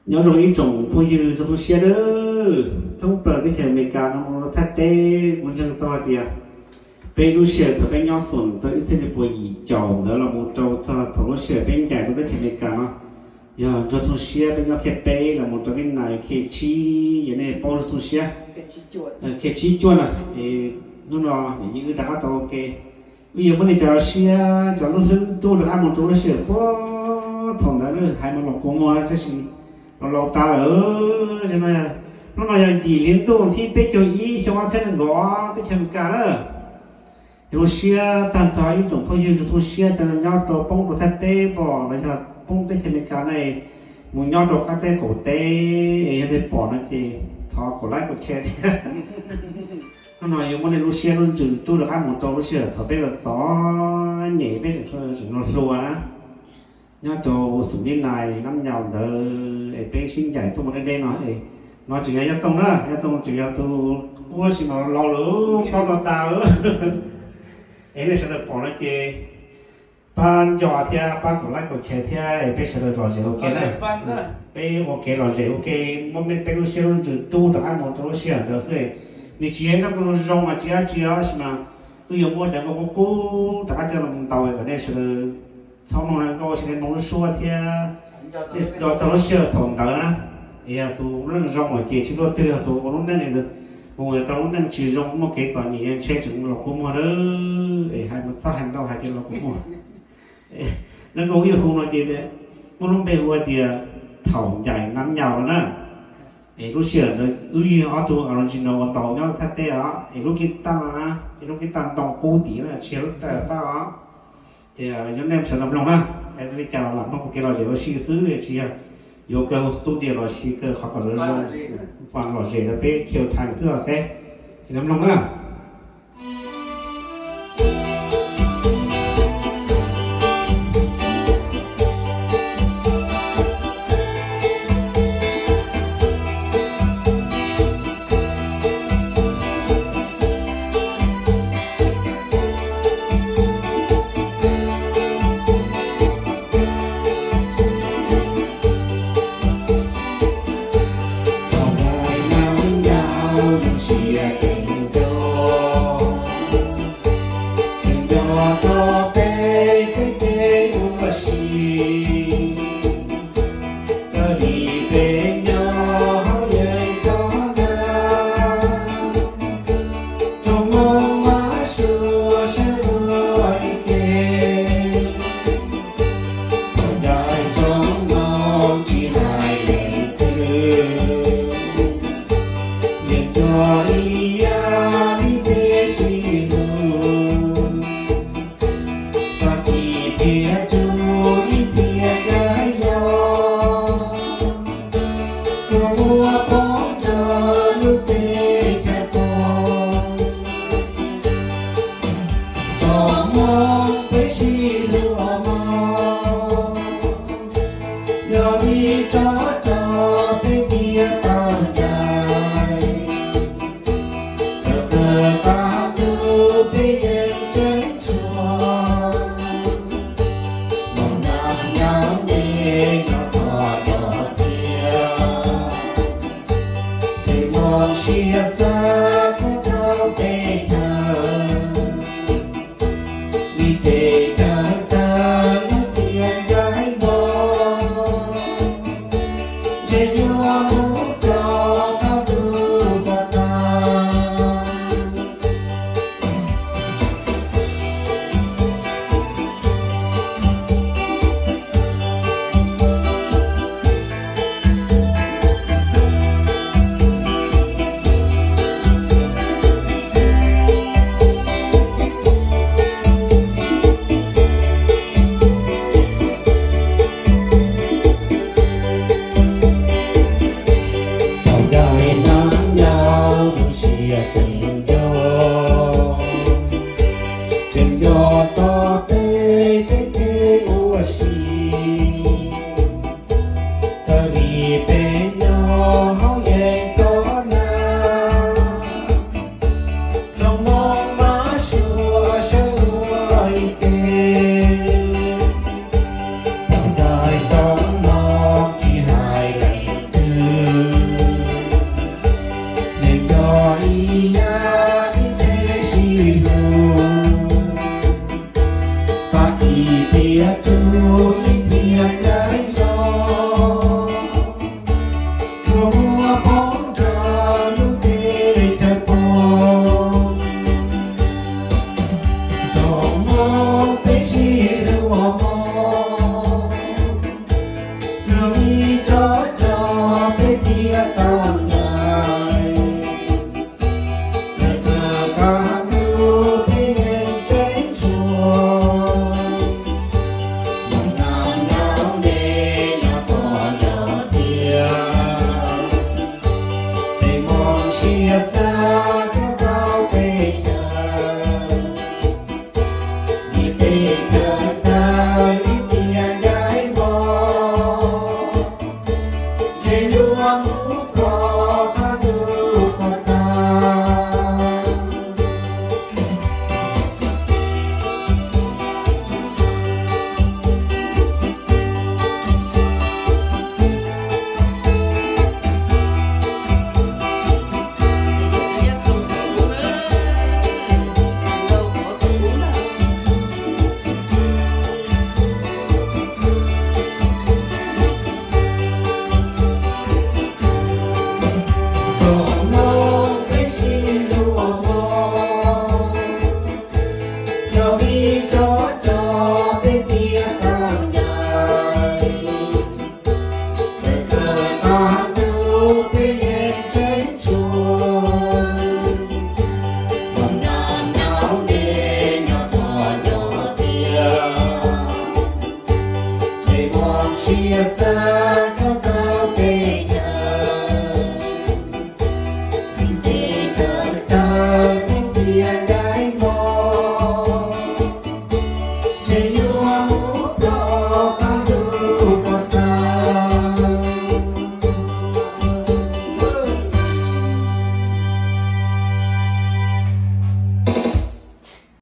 Nyob zoo ib tsoom phooj ywg nrog thooj siab nawb, thoob plaws teb chaws Amelikas no mus rau Thaib teb, kuv ntseeg tau hais tias peb lub sij hawm thaum peb nyob xum tau ib txhiab cuaj puas yim caum ntawd los mus rau txog thaum lub sij hawm peb ncaim tau teb chaws Amelikas no, yog nrog thooj siab peb nyob khej peb los mus rau Vib Nais khej tsib, yog nej paub nrog thooj siab, khej tsib cuaj na. Hnub no yog wb rov qab tau ua ke, wb yuav muab nej cov siab cov lub hlwb rub rov qab mus rau lub sij hawm puag thaum ntawd, hais mas los kua muag na, tab sis los laus tas lawm. Hnub no yog yim hli ntuj thib peb caug ib xyoo ob txhiab nees nkaum teb chaws Amelikas na. Zoo siab tag nrho ib tsoom phooj ywg nrog thooj siab cov nyob rau poob rau Thaib teb pom los yog poob teb chaws Amelikas na, mus nyob rau qab teb qaum teb, es yog nej pom no ces thov kaum like kaum share thiab. Hnub no yuav muab nej lub siab lub ntsws rub rov qab mus rau lub sij hawm thaum peb txom txom nyem peb tseem hluas hluas na, nyob rau xum Vib Nais Nab Nyaus ntawd es peb sib ncaim tuaj mus deb deb no. No tseem yog Yaj Txooj na, Yaj Txooj tseem yog tus qub tab sis mas laus lawm, plaub los tas. Es nej sawv daws pom no ces pab nco thiab pab kaum like kaum share thiab es peb sawv daws lom zem ua ke na. Peb ua kev lom zem ua ke, muab peb lub siab lub ntsws rub rov qab mus rau lub sij hawm ntawd xwb. Nws tsis yog ib zaj nkauj zoo zoo mas tsis dab tsi os, tab sis mas wb yuav muab cov nkauj qub qub rov qab coj los mus ntaus kom nej sawv daws txhob mloog nkauj, sawv daws mloog lub suab thiab nej nco txog lub sij hawm thaum ntawd na. Es yog tus lub neej zoo lawm ces tsis luaj twg, yog tus ua lub neej mus tau lub neej tsis zoo, muaj kev txom nyem, ntshe tseem los kua muag na. Es hais txhob hais ntau, hais tias los kua muag. Lub nkauj wb yuav hu no ces muaj lub npe hu tias Thaum Ncaim Nab Nyaus no na. Es lub sij hawm ntawd wb yog ob tug original uas ntaus nyob Thaib teb os, es lub guitar no na, es lub guitar ntoo qub tim na, tsis yog lub guitar fab os. Ces yuav nej sawv daws mloog na, li cas los lam mloog ua kev lom zem ua si xwb, tsis yog yuav kaw studio los sis kaw qhov kom zoo, faj lom zem rau peb kill time xwb os. Ces nej mloog na. Yog li tso cov peb thiaj tau ncaim, txawm kawg qab ntuj peb yeej ceeb tshuaj, mus nag nyob me nyob tod tod thiab, peb muaj siab xav kawg tau peb chaw. Li peb caug tag lub txiaj ncaib mog, ntshe yuav mus rau qab ntuj tag tag. Ib tsob cog peb thiaj tau